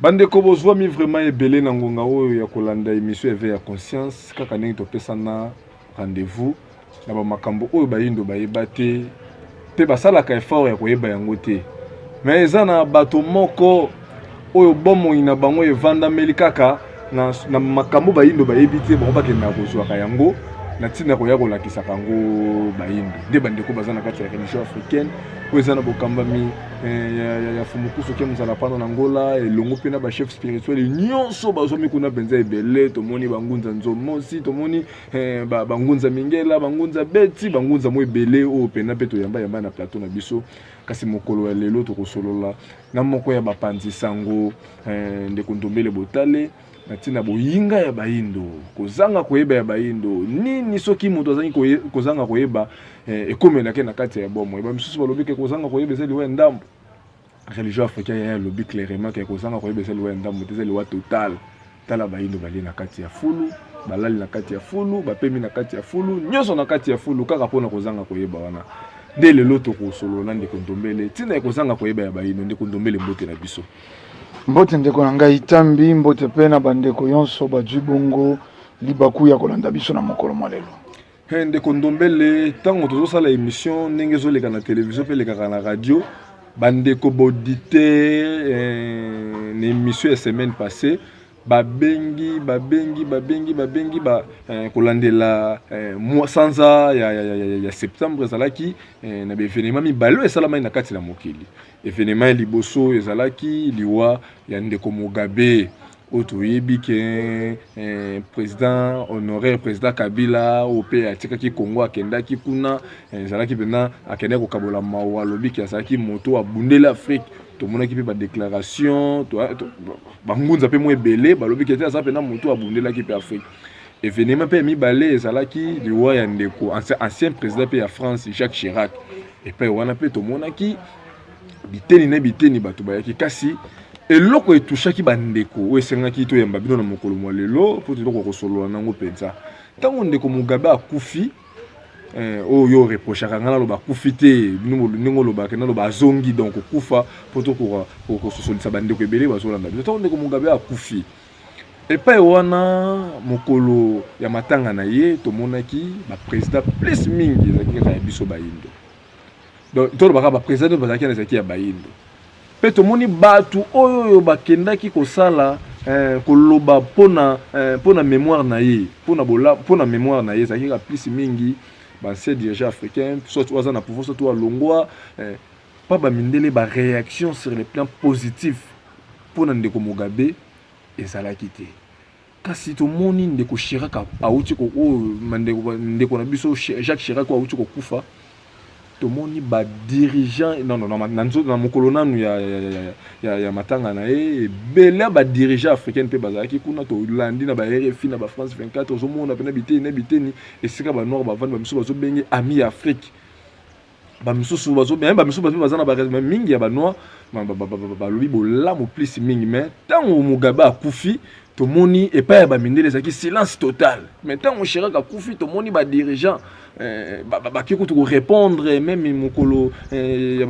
Bandeko, bozwami vraiment ebele na ngonga oyo ya kolanda émission Éveil ya conscience. Kaka ndenge topesana rendez-vous na bamakambo oyo bayindo bayeba te mpe basalaka effort ya koyeba yango te, mais eza na bato moko oyo bomoi na bango evandameli kaka na makambo bayindo bayebi te, bango bakendaka kozwaka yango na ntina koya kolakisaka yango bayindo. Nde bandeko baza na kati ya religion africaine oyo eza na bokambami ya Fumukusu ke mozala pano na Ngola, elongo mpe na bachef spirituel nyonso bazwami kuna mpenza ebele. Tomoni bangunza Nzomosi, tomoni bangunza Mingela, bangunza Beti, bangunza mo ebele oyo mpena mpe toyamba yamba na plateau na biso. Kasi mokolo ya lelo tokosolola na moko ya bapanzi sango, ndeko Ndombele Botale, na ntina boyinga ya bayindo, kozanga koyeba ya bayindo. Nini soki moto azangi kozanga koyeba ekomelaki na kati ya bomoi? Bamisusu balobi ke kozanga koyeba eza liwa ya ndambo. Religion africaine ya alobi clairement ke kozanga koyeba eza liwa ya ndambo te, eza liwa total. Tala, bayindo balie na kati ya fulu, balali na kati ya fulu, bapemi na kati ya fulu, nyonso na kati ya fulu, kaka mpona kozanga koyeba wana. Nde lelo tokosolola na ndeko Ndombele ntina ya kozanga koyeba ya bayindo. Ndeko Ndombele, mbote na biso. Mbote, ndeko na ngai Tambi, mbote mpe na bandeko nyonso bazwi bongo libaku ya kolanda biso na mokolo mwa lelo. Hey, ndeko Ndombele, ntango tozosala émission, ndenge ezoleka na télévision mpe elekaka na radio, bandeko baauditeur na émission ya semaine passée babengi, babengi, babengi, babengi ba kolandela sanza ya septembre ezalaki na baévénement mibale oyo esalamaki na kati na mokili. Événement ya liboso ezalaki liwa ya ndeko Mugabe, oyo toyebi ke président honoraire, président Kabila, oyo mpe atikaki Congo, akendaki kuna. Ezalaki mpena akendaki kokabola mawa, alobi ke azalaki moto abundeli Afrique. Tomonaki mpe badéclaration, bangunza mpe mo ebele balobi ke te, aza mpena moto abundelaki mpe Afrique. Événement mpe ya mibale ezalaki liwa ya ndeko ancien président mpe ya France, Jacques Chirac. Epai wana mpe tomonaki biteni na biteni bato bayaki. Kasi eloko etushaki bandeko oyo esengaki toyamba bino na mokolo mwa lelo mpo toloko kosolola nango mpenza, ntango ndeko Mugabe akufi, oyo yo reprochaka ngai naloba akufi te, bino ndenge olobaka naloba azongi, donc kokufa, mpo tokoka kososolisa bandeko ebele bazolanda biso. Ntango ndeko Mugabe akufi, epai wana mokolo ya matanga na ye, tomonaki baprésident plus mingi ezalaki kaka ya biso bayindo. Donc tolobaka baprésident oyo bazalaki wana ezalaki ya bayindo. Mpe tomoni bato oyo oyo bakendaki kosala koloba mpona mémoire na ye, mpona mémoire na ye, ezalaki kaka plus mingi baancien dirigeant africain, soit oyo aza na pouvoir, soit oyo alongwa mpa bamindele. Baréaction sur le plan positif mpona ndeko Mugabe ezalaki te. Kasi tomoni ndeko Chirac awuti, oyo ndeko na biso Jacques Chirac oyo awuti kokufa, tomoni badirigeant, non, non, non, na mokolo nanu ya matanga na ye, ebele ya badirigeant africaine mpe bazalaki kuna. Tolandi na ba RFI, na ba France 24, ozomona mpena biteni na biteni esika banoir bavandi, bamisusu bazobenge ami ya Afrique, bamisusu bamisusu baza na baraison mingi ya banoir, balobi bolamu plus mingi. Mais ntango Mugabe akufi, tomoni epai ya bamindele ezalaki silence total. Mais ntango Chirac akufi, tomoni badirigeant baki kutu korépondre même mokolo ya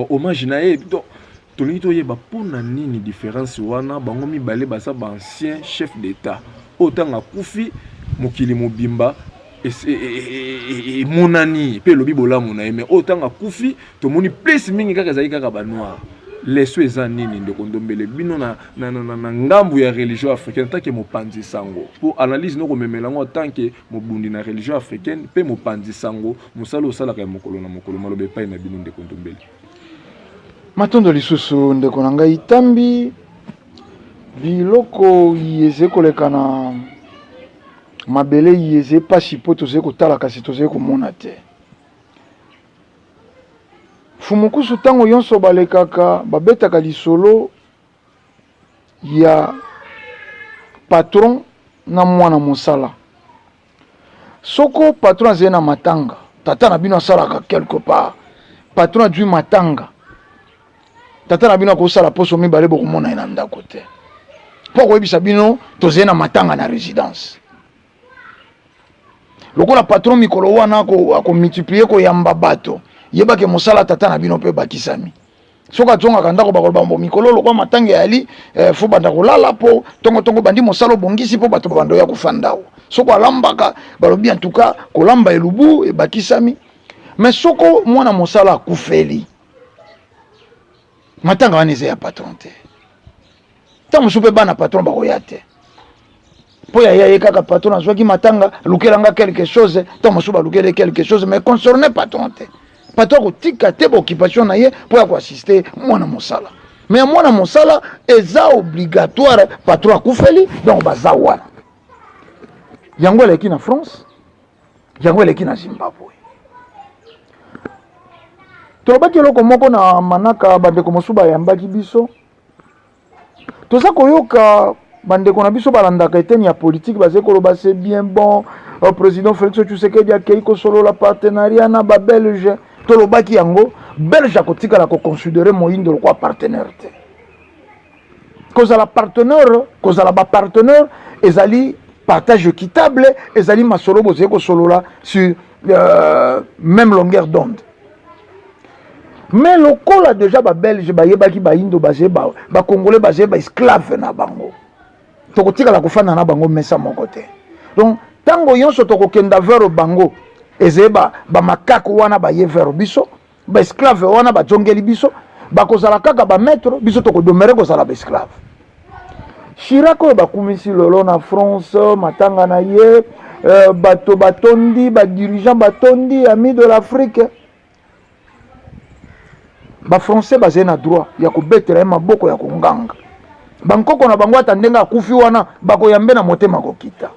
hommage na ye. Donc tolingi toyeba mpona nini différence wana. Bango mibale baza baancien chef d'état oyo ntango akufi, mokili mobimba emonani mpe elobi bolamu na ye, mais oyo ntango akufi, tomoni plus mingi kaka ezali kaka banoir. Leso eza nini, ndeko Ndombele, bino na ngambu ya religion africaine, tant que mopanzi sango, mpo analyse no komemela yango, tant que mobundi na religion africaine mpe mopanzi sango, mosala osalaka ya mokolo na mokolo? Maloba epai na bino, ndeko Ndombele. Matondo lisusu, ndeko na ngai Tambi. Biloko eze koleka na mabele eze mpasi mpo tozali kotala, kasi tozali komona te. Fumukusu, ntango nyonso balekaka, babetaka lisolo ya patron na mwana mosala. Soko patron azali na matanga, tata na bino asalaka quelque part, patron azwi matanga, tata na bino akosala poso 2, bokomona ye na ndako te, mpo akoyebisa bino tozali na matanga na résidence. Lokola patron mikolo wana akomultiplie koyamba bato, yebake mosala tata na bino mpe bakisami. Soki azongaka ndako, bakoloba mbo mikolo lokwa matanga eyali, faut banda kolala mpo tongotongo bandi mosala, obongisi mpo bato babanda oya kofanda awa. Soki alambaka, balobi en tout cas kolamba elubu ebakisami. Mais soko mwana mosala akufeli, matanga wana eza ya patron te. Ntango mosusu mpe bana patron bakoya te, mpo ya ye kaka patron azwaki matanga, lukelanga quelque chose. Ntango mosusu balukele quelque chose, mais concerne patron te. Patron akotika te baoccupation na ye mpo ya koassister mwana mosala. Mais ya mwana mosala eza obligatoire, patron akufeli, donc baza wana. Yango eleki na France, yango eleki na Zimbabwe. Tolobaki eloko moko na manaka, bandeko mosusu bayambaki biso. Toza koyoka bandeko na biso balandaka eteni ya politike, bazali koloba: c'est bien bon, président Félix Tshisekedi akei kosolola partenariat na babelge. Tolobaki yango, Belge akotikala koconsidérer moyindo lokola partenaire te. Kozala partenaire, kozala bapartenaire ezali partage équitable, ezali masolo bozali kosolola sur même longueur d'onde. Mais lokola déjà babelge bayebaki bayindo bazali, bacongolais bazali baesclave na bango, tokotikala kofanda na bango mesa moko te. Donc ntango nyonso tokokenda vers bango, ezali bamakako wana baye vers biso, baesclave wana bazongeli biso, bakozala kaka bamaître, biso tokodemeurer kozala baesclave. Chirac oyo bakumisi lelo na France, matanga na ye, bato batondi, badirigeant batondi, ami de l'Afrique. Bafrançais bazali na droit ya kobetela ye maboko, ya konganga. Bankoko na bango, ata ndenge akufi wana, bakoyambe na motema kokita.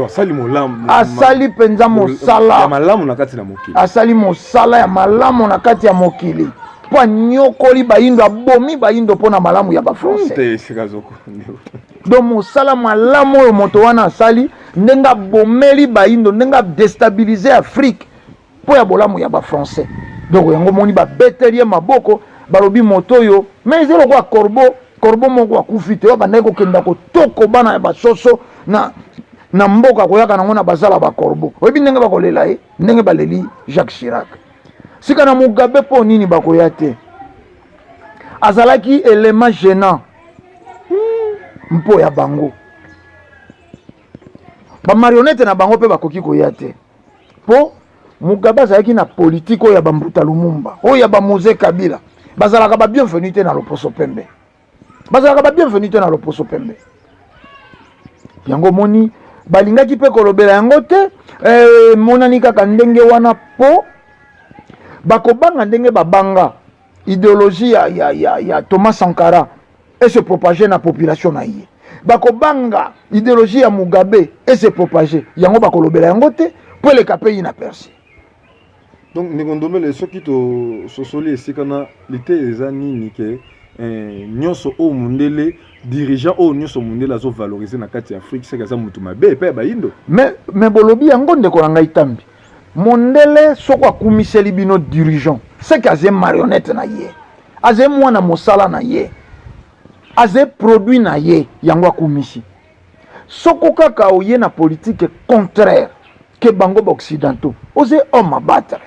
Asali molamu. Asali mpenza mosala ya malamu na kati na mokili. Asali mosala ya malamu na kati ya mokili, mpo anyokoli bayindo, abomi bayindo mpo na malamu ya bafrançais. Te, esika zoko. Donc mosala malamu oyo moto wana asali, ndenge abomeli bayindo, ndenge adéstabiliser Afrique mpo ya bolamu ya bafrançais, donc yango moni babeteli ye maboko, balobi moto oyo. Mais eza lokola corbeau, corbeau moko akufi te, oyo bandaki kokenda kotoko bana ya basoso na mboka, koyaka nango na bazala bacorbeau. Oyebi ndenge bakolela ye, ndenge baleli Jacques Chirac. Sika na Mugabe, mpo nini bakoya te? Azalaki élément gênant mpo ya bango, bamarionnette na bango mpe bakoki koya te, mpo Mugabe azalaki na politike oyo ya bambuta Lumumba, oyo ya baMzee Kabila. Bazalaka babienvenu te na loposo pembe, bazalaka babienvenu te na loposo pembe. Yango omoni balingaki mpe kolobela yango te. Emonani kaka ndenge wana mpo bakobanga ndenge babanga idéologie ya Thomas Sankara ese propage na population na ye, bakobanga idéologie ya Mugabe ese propage. Yango bakolobela yango te mpo eleka mpe inaperçu. Donc ndeko Ndombele, soki tososoli esika na lite, eza nini ke nyonso oyo mondele, dirigeant oyo nyonso mondele azovaloriser na kati ya Afrique, seke aza motu mabe epai ya bayindo? Mais bolobi yango, ndeko na ngai Tambi. Mondele soko akumiseli bino dirigeant, seke aze marionnette na ye, aze mwana mosala na ye, aze produit na ye. Yango akumisi. Soko kaka oye na politique contraire ke bango baoccidentaux, oze homme à battre,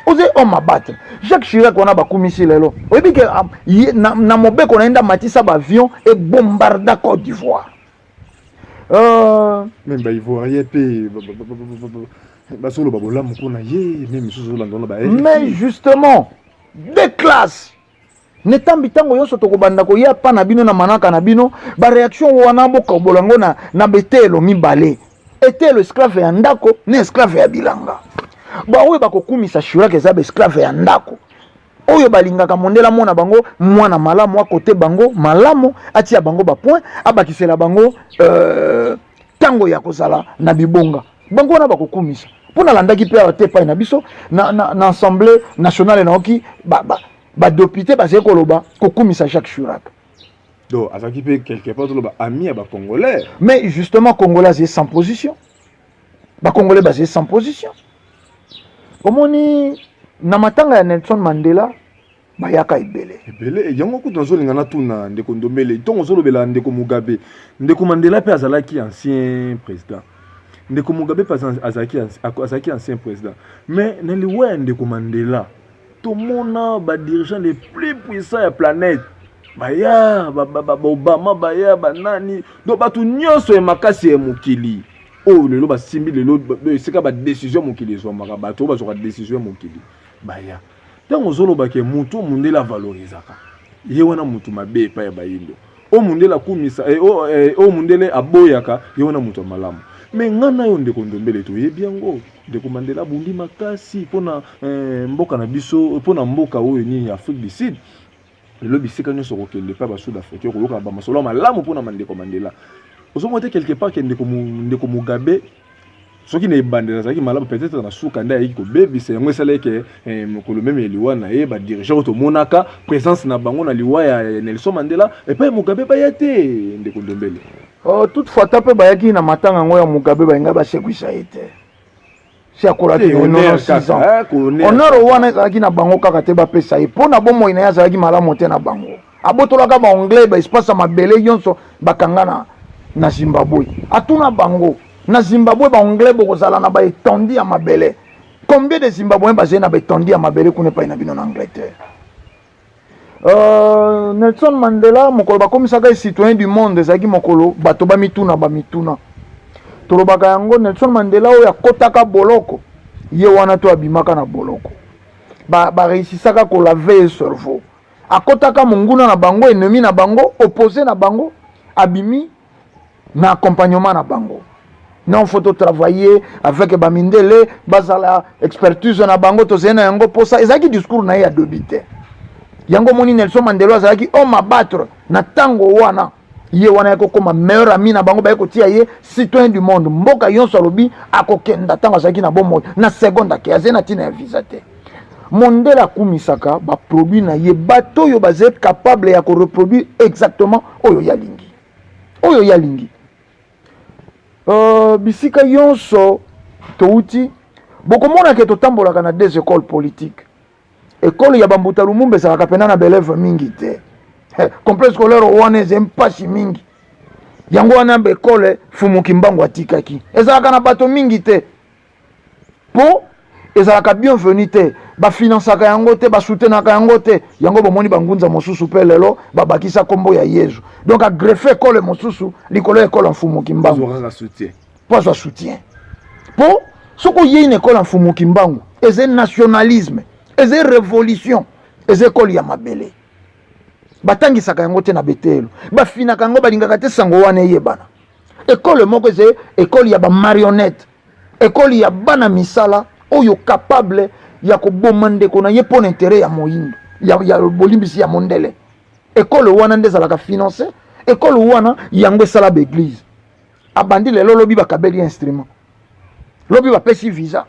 oze homme à battre. Jacques Chirac wana bakumisi lelo, oyebi ke na mobeko na ye nde amatisa baavion ebombarda Côte d'Ivoire. Même baivoirien mpe bazoloba bolamu mpona ye, mais misusu ozolanda wana ba Mais justement, deux classes netambi. Ntango nyonso tokobanda koya pa na bino na manaka na bino, baréaction wana bokabola yango na betelo mibale: etelo esclave ya ndako na esclave ya bilanga. Baoyo bakokumisa Chirac eza baesclave ya ndako oyo balingaka mondele amona bango mwana malamu, akote bango malamu, atia bango bapoint, abakisela bango ntango ya kozala na bibonga. Bango wana bakokumisa. Mpo nalandaki mpe awa te, epai na biso na Assemblée nationale, naoki badéputé bazali koloba, kokumisa Jacques Chirac. Donc azalaki mpe quelque part, toloba, ami ya bacongolais. Mais justement, congolais azali sans position, bacongolais bazali sans position. Omoni na matanga ya Nelson Mandela, bayaka ebele. Ebele. Yango kutu nazolinga natuna ndeko Ndombele. Ntongo ozolobela ndeko Mugabe, ndeko Mandela mpe azalaki ancien président, ndeko Mugabe mpe azalaki ancien président, mais na liwa ya ndeko Mandela Tomona badirigeant les plus puissants ya planète baya, baobama baya, banani, donc bato nyonso ya makasi ya mokili oyo lelo basimbi lelo esika badécision ya mokili ezwamaka, bato oyo bazwaka décision ya mokili baya. Ntango ozolobake motu mondele avalorisaka ye wana motu mabe epai ya bayindo, oyo mondele akumisa, oyo mondele aboyaka ye wana moto ya malamu. Me nga na yo, ndeko Ndombele, toyebi yango, ndeko Mandela abundi makasi mpona mboka na biso, mpona mboka oyo nini, Afrique du Sud. Lelo bisika nyonso kokende epai basud africain, koyoka bamasolo ya malamu mpona mandeko Mandela. Ozomona te quelque part ke ndeko Mugabe, soki na ebandeli azalaki malamu, peut-être na suka nde ayaki kobebisa yango. Esala eke mokolo même ya liwa na ye, badirigeant oyo tomonaka présence na bango na liwa ya Nelson Mandela, epai Mugabe baya te, ndeko Ndombele. Oh, toutefois ta mpe bayaki na matanga yango ya Mugabe, balinga basekwisa ye te. Si akolaki 96 ans, honneur wana ezalaki na bango kaka te. Bapesa ye mpo na bomoi na ye azalaki malamu te na bango. Abotolaka baanglais baespace ya mabele nyonso bakanga na Zimbabwe. Atuna bango na Zimbabwe, baanglais bokozala na baétendue ya mabele, combien de Zimbabwéen bazali na baétendue ya mabele kuna epai na bino na Angleterre? Nelson Mandela, mokolo bakomisaka ye citoyen du monde, ezalaki mokolo bato bamituna bamituna. Tolobaka yango, Nelson Mandela oyo akɔtaka boloko, ye wana to abimaka na boloko, baréussisaka kolaver ye cerveau. Akɔtaka monguna na bango, ennemi na bango, opposé na bango, abimi na accompagnement na bango. Non, faut travailler avec bamindele, bazala expertise na bango, tozali na yango mposa. Ezalaki discours na ye ya dobi te. Yango omoni, Nelson Mandela azalaki homme à battre na ntango wana. Ye wana ya kokóma meilleur ami na bango, baye kotia ye citoyen du monde. Mboka nyonso alobi akokenda, ntango azalaki na bomoi, na seconde ake, azali na ntina ya visa te. Mondele akumisaka baproduit na ye, bato oyo bazali capable ya koreproduire exactement oyo ye alingi, oyo ye alingi. Bisika nyonso touti, bokomona ke totambolaka na deux écoles politiques. Ekole ya bambuta Lumumba ezalaka mpena na baélève mingi te. Complexe scolaire wana eza mpasi mingi. Yango wana baekole Fumu Kimbangu atikaki ezalaka na bato mingi te, mpo ezalaka bienvenu te, bafinansaka yango te, basoutenaka yango te. Yango bomoni bangunza mosusu mpe lelo babakisa nkombo ya Yezu, donc agreffe ekole mosusu likolo ya ekole ya Mfumu Kimbangu mpo azwa soutien. Mpo soki oyei na ekole ya Mfumu Kimbangu, eza nationalisme, eza révolution, eza ekole ya mabele. Batangisaka yango te na betelo, bafinaka yango, balingaka te sango wana eyebana. Ekole moko eza ekole ya bamarionnette, ekole ya bana misala oyo capable ya koboma ndeko na ye mpo na intérêt ya moyindo, ya bolimbisi, ya mondele. Ekole wana nde ezalaka finance. Ekole wana yango esala baeglise. Abandi lelo, lobi bakabeli instrument, lobi bapesi visa.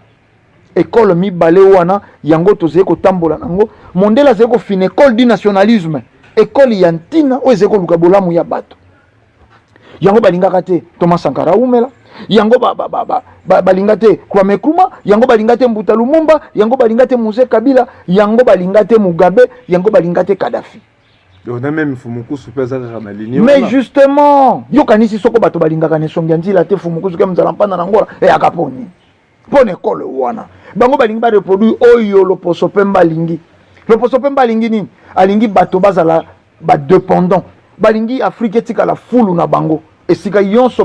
Ekole mibale wana yango tozali kotambola nango. Mondele azali kofina école du nationalisme, ekole ya ntina oyo ezali koluka bolamu ya bato. Yango balingaka te Thomas Sankara umela, yango balinga te Kwame Nkrumah, yango balinga te Mbuta Lumumba, yango balinga te Mzee Kabila, yango balinga te Mugabe, yango balinga te Kadafi. Na même Mfumukusu mpe aza kaka na ligne. Mais justement, yokanisi soko bato balingaka na esongi ya nzila te. Fumukusu ke nzala mpanda na Ngola eyaka mponi mpo na ekole wana. Bango balingi bareproduire oyo loposo pembe alingi. Loposo pembe alingi nini? Alingi bato bazala badépendant, balingi Afrique etikala fulu na bango, esika nyonso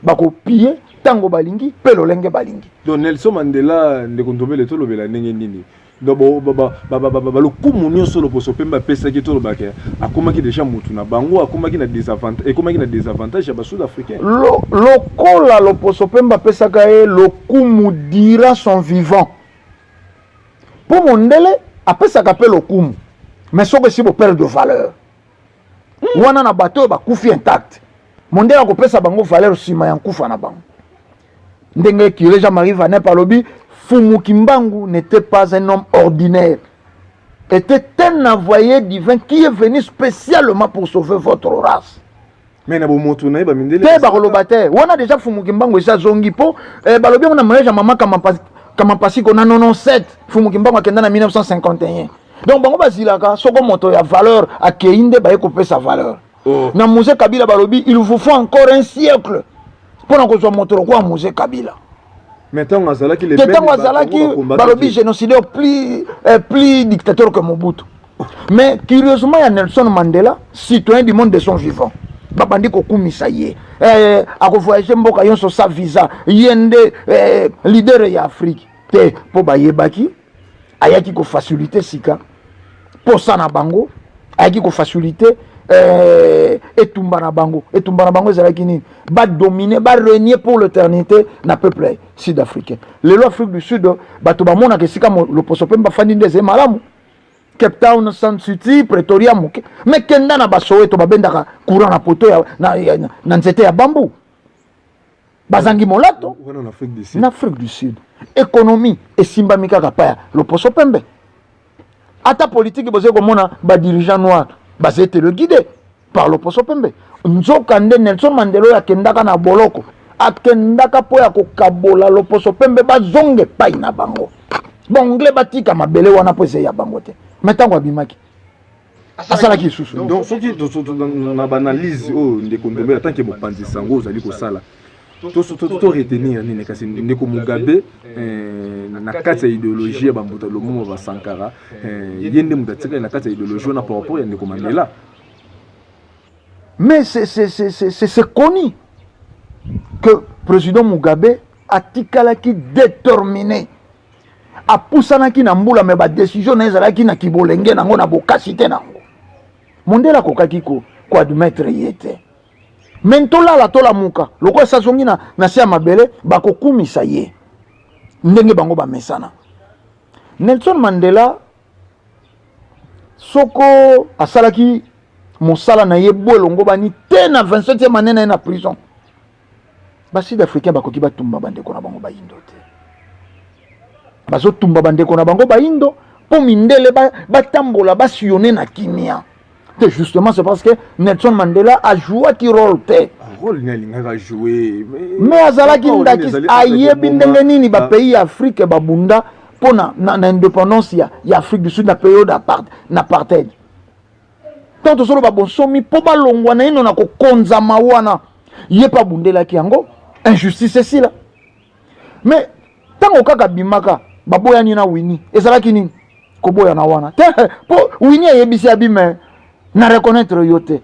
bakopie ntango balingi mpe lolenge balingi. Donc Nelson Mandela, ndeko Ndombele, tolobela ndenge nini? Donc balokumu nyonso loposo pembe apesaki, tolobaka akomaki déjà mutu na bango, akomaki na désavantage, ekomaki na désavantage ya basud africain. Lokola loposo pembe apesaka ye lokumu durant son vivant, mpo mondele apesaka mpe lokumu, mais soki esi boperdre de valeur wana na bato oyo bakufi intact, mondele akopesa bango valeur nsima ya nkufa na bango. Ndenge curé Jean-Marie Vanep alobi, Fumu Kimbangu n'était pas un homme ordinaire, était un envoyé divin qui est venu spécialement pour sauver votre race. Mais na bomoto na ye, bamindele te bakoloba te wana déjà Fumu Kimbangu esi azongi, mpo balobi yango na mariage ya mama Kamampasiko na 97. Fumu Kimbangu akenda na 1951. Donc bango bazilaka soko moto ya valeur akei nde baye kopesa valeur. Oh. Na Mzee Kabila, balobi il vous faut encore un siècle mpona kozwa moto lokola Mzee Kabila. Mais ntango azalaki te, ntango azalaki, balobi génocidaire, plus dictateur que Mobutu. Mais curieusement, ya Nelson Mandela, citoyen du monde de son vivant, babandi kokumisa ye, akovoyage mboka nyonso sans visa, ye nde leader ya Afrique te, mpo bayebaki ayaki kofaciliter sika posa na bango, ayaki kofaciliter etumba na bango. Etumba na bango ezalaki nini? Badominer, barégner pour l'éternité na peuple sud-africain. Lelo Afrique du Sud, bato bamonaka esika loposo mpe bafandi nde ezali malamu, Cape Town, Sun City, Pretoria moke, mais kenda na Basoweto, babendaka courant na poto na nzete ya bambu, bazangi molato. Wana na Afrique du Sud. Na Afrique du Sud, économie esimbami kaka pa ya loposo pembe. Ata politike, bozali komona badirigeant noir baza téléguidé par loposo pembe. Nzoka nde Nelson Mandela oyo akendaka na boloko, akendaka mpo ya kokabola loposo pembe, bazonga epai na bango. Baanglais batika mabele wana mpo eza ya bango te. Mais ntango abimaki, asalaki lisusu. Donc soki na baanalyse oyo, ndeko Ndombele, tant que mopanzi sango ozali kosala, to retenir nini? Kasi ndeko Mugabe, na kati ya idéologie ya bambuta Lumumba, basankara, ye nde moto atikali na kati ya idéologie wana par rapport ya ndeko Mandela. Mais c'est connu que président Mugabe atikalaki déterminé, apusanaki na mbula, mais badécision na ye ezalaki na kibolenge nango, na bokasi te nango. Mondele akokaki koadmettre ye te. Mais tolala, tolamuka, lokola esi azongi na se ya mabele, bakokumisa ye ndenge bango bamesana. Nelson Mandela, soko asalaki mosala na ye bo elongo bani te na 27e année na ye na prison, basud africain bakoki batumba bandeko na bango bayindo te. Bazotumba bandeko na bango bayindo mpo mindele batambola, basillonner na kimia te. Justement, c'est parce que Nelson Mandela ajouaki rôle te. Rôle nini alingaka jouer? Mais azalaki ndakisi, ayebi ndenge nini bapays ya Afrique babunda mpo na indépendance ya Afrique du Sud na période na apartheid. Ntango tozoloba bonsomi mpo balongwa na ino na kokonzama wana, ye mpe abundelaki yango, injustice esila. Mais ntango kaka bimaka, baboyani na Winnie. Ezalaki nini koboyana wana te? Mpo Winnie ayebisi abi: "Mais na reconnaître yo te,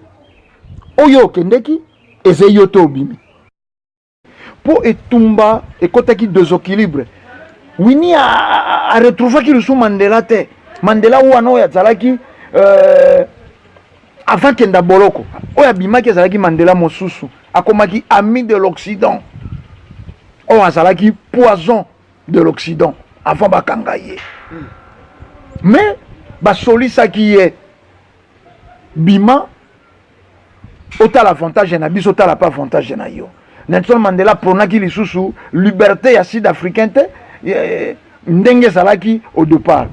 oyo okendeki eza yo te, obimi." Mpo etumba ekɔtaki déséquilibre. Winnie aretrouvaki lisusu Mandela te. Mandela wana oyo azalaki avant kenda boloko, oyo abimaki, azalaki Mandela mosusu, akomaki ami de l'Occident. Oyo azalaki poison de l'Occident avant bakanga ye. Mais basolisaki ye: "Bima, otala avantage na biso, otala mpe avantage na yo." Nelson Mandela pronaki lisusu liberté ya sud africain te ndenge ezalaki au départ.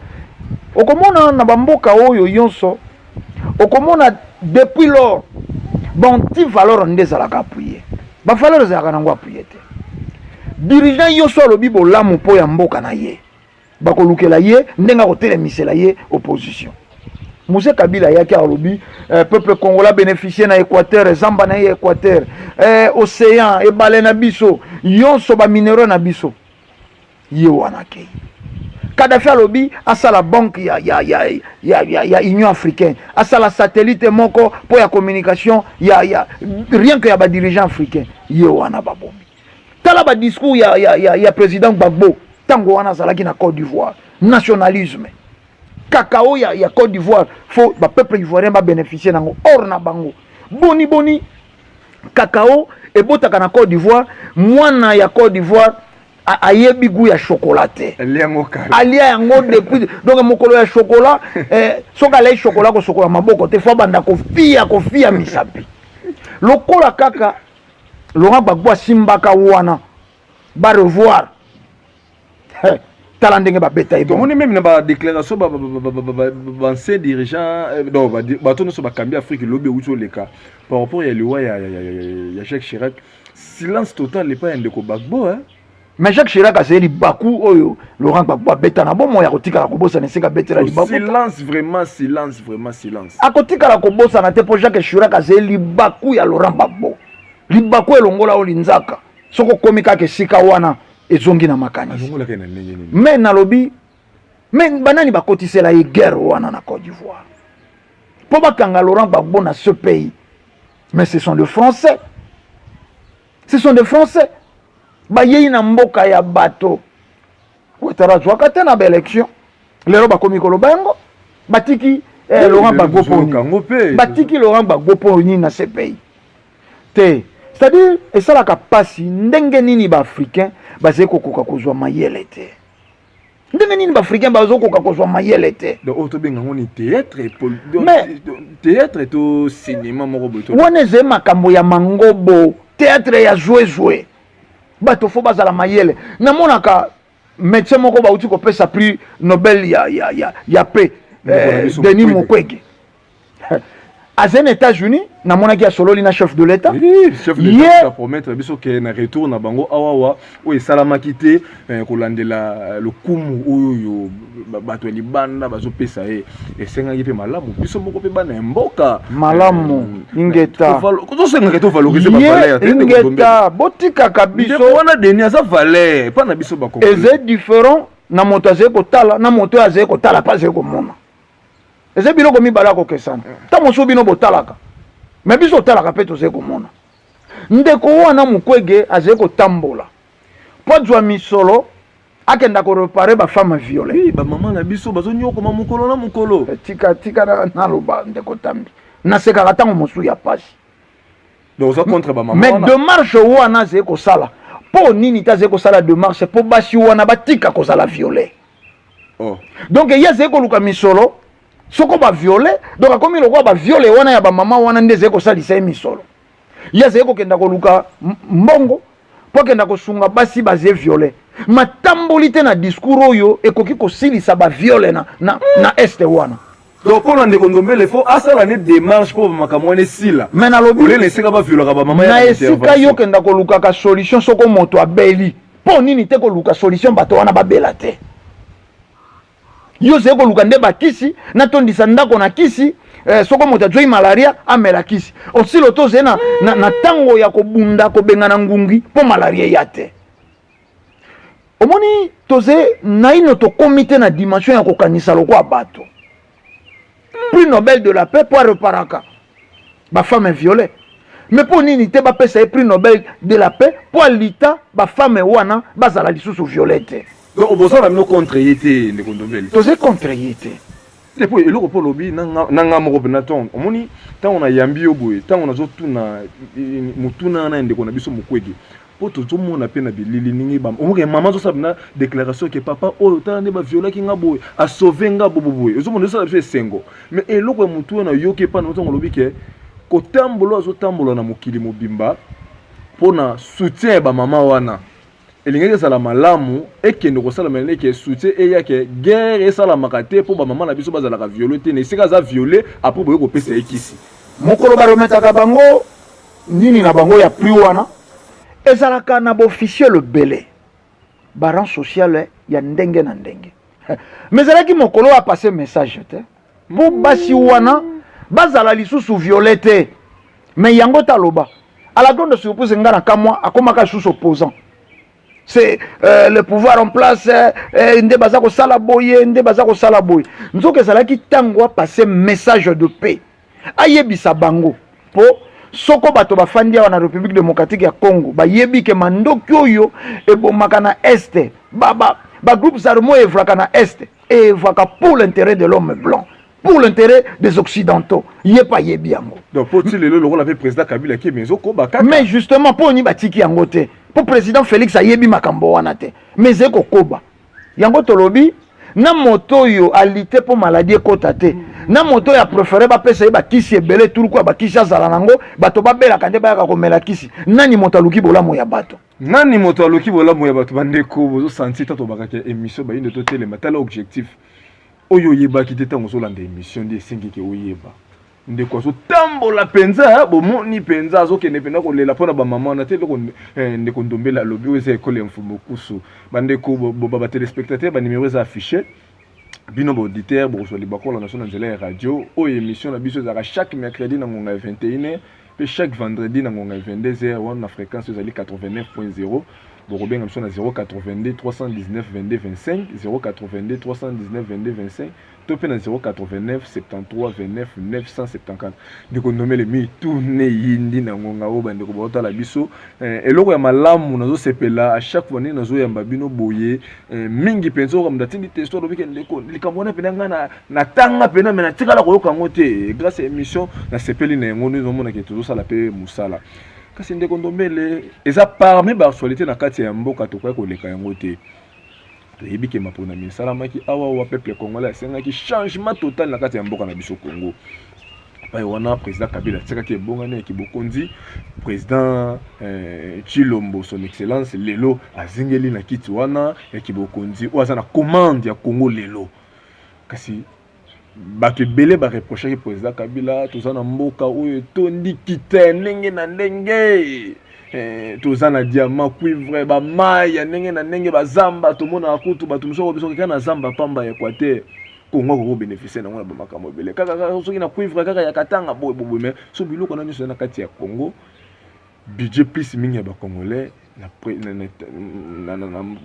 Okomona na bamboka oyo nyonso, okomona depuis lors baanti valeur nde ezalaka appuyé, bavaleur ezalaka nango appuyé te. Dirigeant nyonso alobi bolamu mpo ya mboka na ye, bakolukela ye ndenge akotelemisela ye opposition. Mzee Kabila ayaki, alobi peuple congolais bénéficie na Équateur, zamba na ye Équateur, océan, ebale na biso nyonso, baminerais na biso. Ye wana akei. Kadafi alobi asala banque ya Union africaine, asala satellite moko mpo ya communication ya rien que ya badirigeant africain. Ye wana babomi. Tala badiscours ya président Gbagbo ntango wana azalaki na Côte d'Ivoire, nationalisme, cacao ya Côte d'Ivoire, faut bapeuple ivoirien babénéficie nango, or na bango boni boni cacao ebotaka na Côte d'Ivoire. Mwana ya Côte d'Ivoire ayebi goût ya chocolat te. Alia yango depuis. Donc mokolo ya chocolat, soki alai chocolat, kosokola maboko te, faut abanda kofia, kofia misapi lokola kaka Laurent Gbagbo asimbaka wana barevoir. Tala ndenge babeta ye. Tomoni même na badéclaration baancien dirigeant, donc bato nyonso bakambi Afrique lobi euti oleka par rapport ya liwa ya Jacques Chirac, silence total epai ya ndeko Gbagbo. Mais Jacques Chirac azali libaku oyo Laurent Gbagbo abeta na bomoi, akotikala kobosana esika abetela libaku. Silence, vraiment silence, vraiment silence. Akotikala kobosana te, mpo Jacques Chirac azali libaku ya Laurent Gbagbo, libaku elongola oyo linzaka. Soki okomi kaka esika wana, Ezongi na makanisi. Alongolaka ye na ndenge nini? Mais nalobi, mais banani bakotisela ye guerre wana na Côte d'Ivoire mpo bakanga Laurent Gbagbo na ce pays? Mais ce sont des Français, ce sont des Français. Bayei na mboka ya bato. Ouattara azwaka te na baélection. Lelo bakomi koloba yango. Batiki Laurent Gbagbo mpo Yango mpe. Batiki Laurent Gbagbo mpo nini na ce pays te? C'est-à-dire, esalaka mpasi ndenge nini baafricain bazali kokoka kozwa mayele te, ndenge nini baafricain bazokoka kozwa mayele te. Donc oyo tobenga yango ni théâtre, théâtre to cinéma moko boye. Wana ezali makambo ya mangobo, théâtre ya zwezwe. Bato fo bazala mayele. Namonaka médecin moko bauti kopesa prix Nobel ya paix, Denis Mukwege, aza na États-Unis. Namonaki asololi na chef de l'État. Chef de l'État promettre biso ke na retour na bango awawa oyo esalamaki te, kolandela lokumu oyo bato ya libanda bazopesa ye. Esengaki mpe malamu biso moko mpe bana ya mboka. Malamu, ingeta. Tozosengaka tovaloriser bavaleur. Ingeta, botikaka biso. Wana Denis aza valeur mpa na biso. Eza différent na moto azali kotala na moto oyo azali kotala mpe azali komona. Eza biloko mibale akokesana. Ntango mosusu bino botalaka, mais biso otalaka mpe tozali komona. Ndeko wana Mukwege azali kotambola mpo azwa misolo, akenda koréparer bafemme violées. Oui, bamama na biso bazonyokoma mokolo na mokolo. Tika, tika naloba, ndeko Tambi. Nasekaka ntango mosusu ya pasi. Donc oza contre bamama? Mais démarche wana azali kosala mpo nini te? Azali kosala démarche mpo basi wana batika kozala violées. Oh. Donc ye azali koluka misolo soko baviole. Donc akomi lokola baviole wana ya bamama wana nde ezali kosalisa ye misolo. Ye azali kokenda koluka mbongo mpo akenda kosunga basi baze violées. Matamboli te na discours oyo ekoki kosilisa baviole na Est wana. Donc mpona ndeko Ndombele, fo asala ne démarche mpo makambo wana esila. Mais nalobi, olena esika baviolaka bamama. Na esika yo okenda kolukaka solution soko moto abeli, mpo nini te koluka solution bato wana babela te? Yo ozali koluka nde bakisi, natondisa ndako na kisi, soko moto azwai malaria, amela kisi osilo. To ozali na ntango ya kobunda kobengana ngungi mpo malaria eya te. Omoni, toze naino tokomi te na dimension ya kokanisa lokola bato. Prix Nobel de la paix mpo areparaka bafemme violées, mais mpo nini te bapesa ye prix Nobel de la paix mpo alita bafemme wana bazala lisusu violées te? Donc bozala bino contre ye te, ndeko Ndombele? Toze contre ye te. Te, po eloko mpo olobi na nga moko mpena, ntongo omoni, ntango nayambi yo boye, ntango nazotuna motuna wana ya ndeko na biso Mukwege, mpo tozomona mpe na bilili ndenge omoke mama azosala na déclaration ke papa oyo, tala nde baviolaki nga boye, asauve nga bobo boye. Ozomona, ezosala biso esengo. Mais eloko ya motu oyo nayoki epa na ntango olobi ke kotambola, azotambola na mokili mobimba mpona soutien ya bamama wana, elingaki ezala malamu ekende kosalama ndeke soutien eyake, guerre esalamaka te mpo bamama na biso bazalaka violées te na esika aza violé, après boye kopesa ye kisi. Mokolo baremetaka bango nini na bango ya prix wana, ezalaka na baofficiel ebele, barang social ya ndenge na ndenge. Mais ezalaki mokolo oyo apase message te mpo basi wana bazala lisusu violées te. Mais yango taloba, à la grande surprise, nga na kamwa, akomaka lisusu opposant. C'est le pouvoir en place nde baza kosala boye, nde baza kosala boye. Nzoka ezalaki ntango apase message de paix, ayebisa bango mpo soko bato bafandi awa na République démocratique ya Congo bayebi ke mandoki oyo ebomaka na Est, bagroupes ba armés oyo evraka na Est, evraka pour l'intérêt de l'homme blanc, pour l'intérêt des Occidentaux. Ye mpe ayebi yango. Donc po ti lelo, lokola mpe président Kabila akimi, ezokoba kaka. Mais justement, mpo oni batiki yango te? Mpo président Félix ayebi makambo wana te, mais ezali kokoba. Yango tolobi na moto oyo alite mpo maladie ekɔta te, na moto oyo apréféré bapesa ye bakisi ebele, turuku ya bakisi azala nango. Bato babelaka nde bayaka komela kisi. Nani moto aluki bolamu ya bato? Nani moto aluki bolamu ya bato? Bandeko, bozosanti ta tobakaki émission bayindo totelema. Tala objectif oyo oyebaki te ntango ozolanda émission, nde esengeki oyeba. Ndeko azotambola mpenza, bomoni mpenza azokende mpenza kolela mpona bamama wana te. Eloko ndeko Ndombele alobi, oyo eza ekole ya Mfumu Kusu. Bandeko batéléspectateur, banimero eza affiché. Bino baauditeur bokozwa libakola na so na nzela ya radio oyo. Émission na biso ezalaka chaque mercredi na ngonga ya 21h mpe chaque vendredi na ngonga ya 22h, wana na fréquence ezali 89.0. Bokobenga biso na 082 319 22 25, 082 319 22 25 to mpe na 089 73 29 974. Ndeko Ndombele, mituna eyindi na ngonga oyo bandeko baotala biso. Eloko ya malamu nazosepela à chaque fois ndenge nazoyamba bino boye, mingi mpenza oyo moto atindi testo alobi ke ndeko likambo wana mpenza ngai natanga mpenza me natikala koyoka yango te. Grâce ya émission nasepeli na yango, nde nazomona ke tozosala mpe mosala. Kasi ndeko Ndombele, eza parmi baactualité na kati ya mboka, tokoki koleka yango te. Toyebi ke maponami esalamaki awa wa peuple congolais asengaki changement total na kati ya mboka na biso Congo. Epai wana président Kabila atiakaki ebongani ya kibokonzi. Président Tshilombo, son excellence, lelo azingeli na kiti wana ya kibokonzi oyo aza na commande ya Congo lelo. Kasi bato ebele bareprochaki président Kabila: toza na mboka oyo etondi kita ya ndenge na ndenge, toza na diamant, cuivre, bamai ya ndenge na ndenge, bazamba. Tomonaka kutu bato mosusu biso kaka na zamba pamba ya Équateur, Kongo akoki kobénéficie nango na bamakambo ebele, kaka kaka soki na cuivre kaka ya Katanga boye boye. Mais so biloko na nyonso eza na kati ya Congo, budget plus mingi ya bacongolais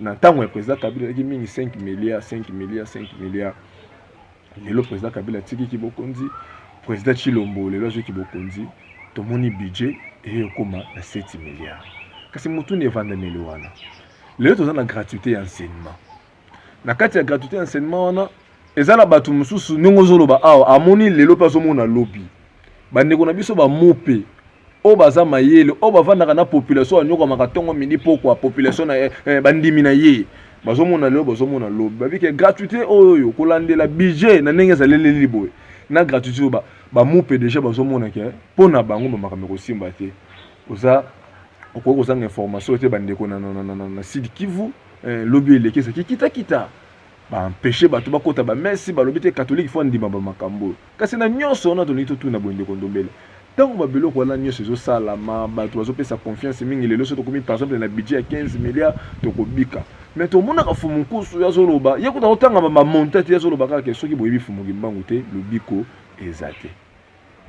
na ntango ya président Kabila ezalaki mingi 5 milliards, 5 milliards, 5 milliards. Lelo président Kabila atikiki bokonzi, président Tshilombo lelo azwiki bokonzi, tomoni budget eye ekóma na 7 milliards. Kasi motuni evandameli wana: lelo toza na gratuité ya enseignement. Na kati ya gratuité ya enseignement wana, eza na bato mosusu, ndenge ozoloba awa, amoni lelo mpe azomona lobi. Bandeko na biso bamope oyo baza mayele, oyo bavandaka na population, anyokwamaka ntongo, midi, pokwa, population na bandimi na ye bazomona lelo, bazomona lobi, babike gratuité oyo kolandela budget na ndenge ezaleleli boye na gratuité oyo bamupe déjà bazomona ke mpo na bango bamakambo ekosimba te. Oza okoki kozanga information te, bandeko na Sud Kivu, lobi eleki ezalaki kitakita, baempêche bato bakota bamesse, balobi te catholique faut andima bamakambo oyo. Kasi na nyonso wana, tolingi totuna boye, ndeko Ndombele: ntango babiloko wana nyonso ezosalama, bato bazopesa confiance mingi. Lelo so tokomi par exemple na budget ya 15 milliards, tokobika. Mais tomonaka Fumu Nkusu azoloba, ye kuta kotanga bamonta te, azoloba kaka ke soki boyebi Fumu Kimbangu te, lobiko eza te.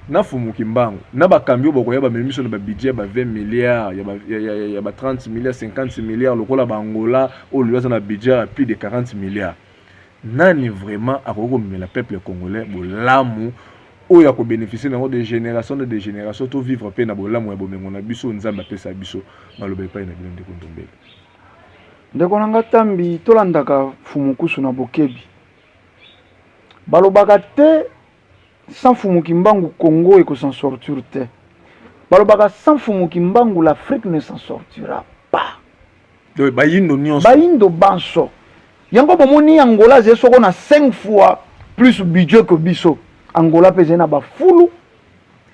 Na Fumu Kimbangu na bakambi oyo bakoya, bamemi biso na babudget ya ba 20 milliards, ya ba 30 milliards, 50 milliards, lokola baangola oyo lelo aza na budget ya plus de 40 milliards. Nani vraiment akoki komemela peuple congolais bolamu oyo akobénéficie nango de génération de génération, to vivre mpe na bolamu ya bomengo na biso Nzambe apesa biso? Maloba epai na bino, ndeko Ndombele. Ndeko na nga Tambi, tolandaka Fumu Nkusu na bokebi. Balobaka te sans Fumu Kimbangu Congo ekos'en sortir te. Balobaka sans Fumu Kimbangu l'Afrique ne s'en sortira pas. Donc bayindo nyonso. Bayindo banso. Yango bomoni Angola azali soko na 5 fois plus budget que biso. Angola mpe ezali na bafulu,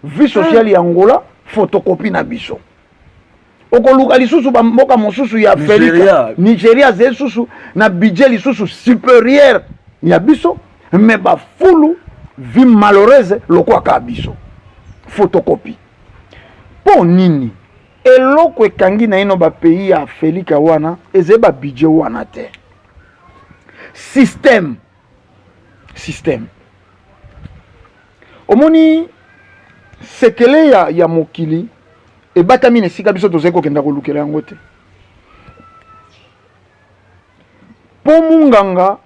vie sociale ya Angola photocopie na biso. Okoluka lisusu bamboka mosusu ya Nigeria. Afrika, Nigeria azali lisusu na budget lisusu supérieur ya biso, mais bafulu, vie malheureuse lokola kaka biso, photocopie. Mpo nini? Eloko ekangi na ino bapays ya Afrika wana ezali babudget wana te, système. Système, omoni sekele ya mokili ebatami na esika biso tozali kokenda kolukela yango te. Mpo munganga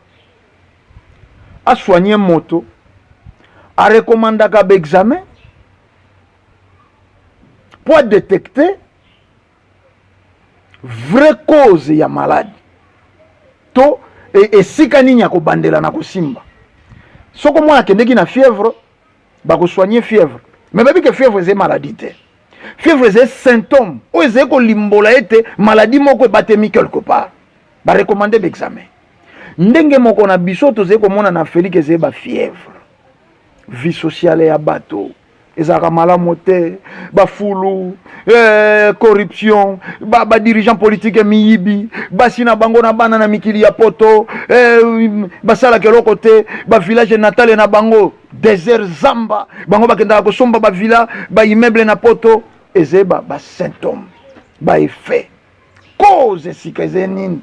asoigne moto, arekomandaka baexamen mpo adétecte vraie cause ya maladi to esika nini ya kobandela na kosimba. Soko mwana akendeki na fièvre, bakosoigne fièvre, mais bayebi ke fièvre eza maladie te. Fièvre eza symptôme oyo ezali kolimbola ete maladie moko ebatemi quelque part. Barekomande baexamen. Ndenge moko na biso tozali komona na Afrique, ezali bafièvre, vie sociale ya bato ezalaka malamu te, bafulu, corruption, badirigeant ba politique miyibi, basi na bango na bana na mikili ya poto, basalaka eloko te, bavillage natale na bango désert, zamba, bango bakendaka kosomba bavilla, baimmeuble na poto. Ezali basymptôme, baeffet. Cause esika ezali nini?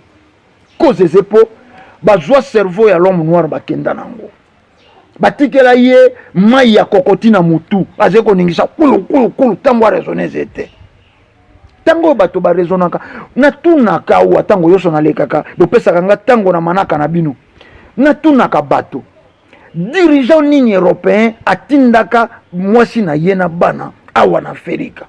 Cause eze mpo bazwa cerveau ya l'homme noir, bakenda nango, batikela ye mai ya kokoti na mutu, azali koningisa kulu kulu kulu. Ntango araisonne eze te. Ntango oyo bato baraisonnaka, natunaka awa, ntango nyonso nalekaka, bopesaka nga ntango na manaka na bino, natunaka bato: dirigeant nini européen atindaka mwasi na ye na bana awa na Afrika?